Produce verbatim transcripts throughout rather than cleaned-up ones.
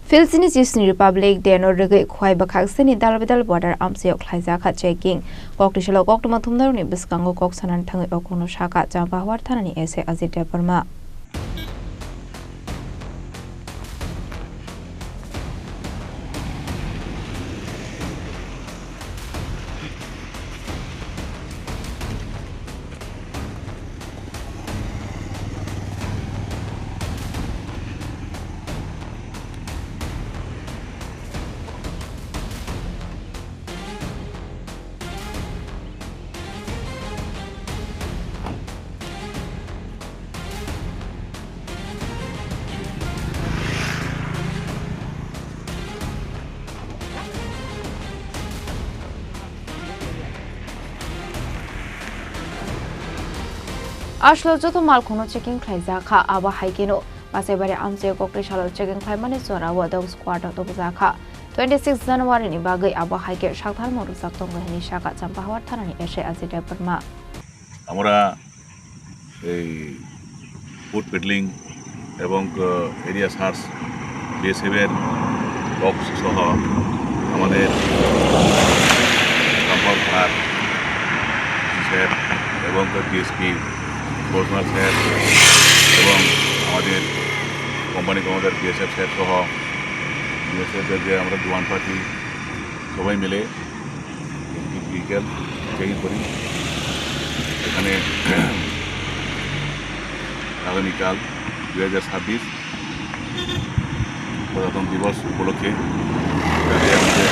Philippines Republic Day no rwgwi Khowai bwkhaksani Dalbidal border amchaio khlaijak kha checking. Koktwsalo koktwma thumnarokni bwskango kok sanani thangwi o kokno sakha Champahawar thanani S I Ajit Debbarma. Aswk joto malkhungno checking khlaijak kha, abo hai kheno Masaibari amchaio koktwsalo checking khlaimani jorao dog squad rok tubujak kha. Twenty six January ni bagwi abo hai khe sakthar mung rwjak tongo hwnwi sakha Champahawar thanani S I Ajit Debbarma. আমরা এই food peddling এবং, আহ, area search, BSF এর বক্স সহ আমাদের সম্পর্ক স্যার এবং DSP commissioner sir এবং আমাদের কোম্পানি কমান্ডার বিএসএফ স্যার সহ বিএসএফ এর যে আমরা জওয়ান পার্টি সবাই মিলে একটি ভেহিকেল চেকিং করি। এখানে আগামীকাল দুই হাজার ছাব্বিশ প্রজাতন্ত্র দিবস উপলক্ষে যাতে আমাদের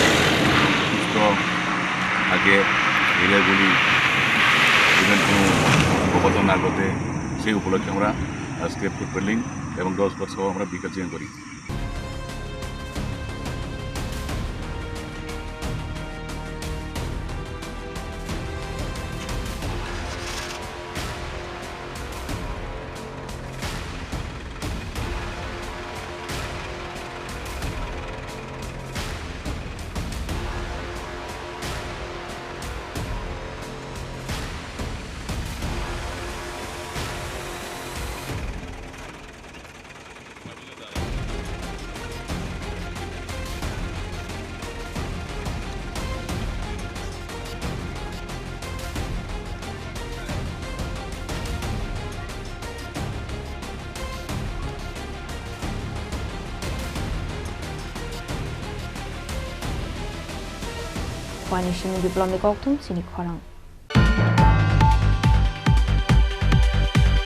সুস্থ থাকে, এরিয়াগুলি ইভেন কোনো অঘটন না ঘটে, সেই উপলক্ষে আমরা আজকে ফুড পেডলিং এবং ডগ স্কোয়াড সহ আমরা ভেহিকেল চেকিং করি। Wani simi Biplomni kokthum chini khorang.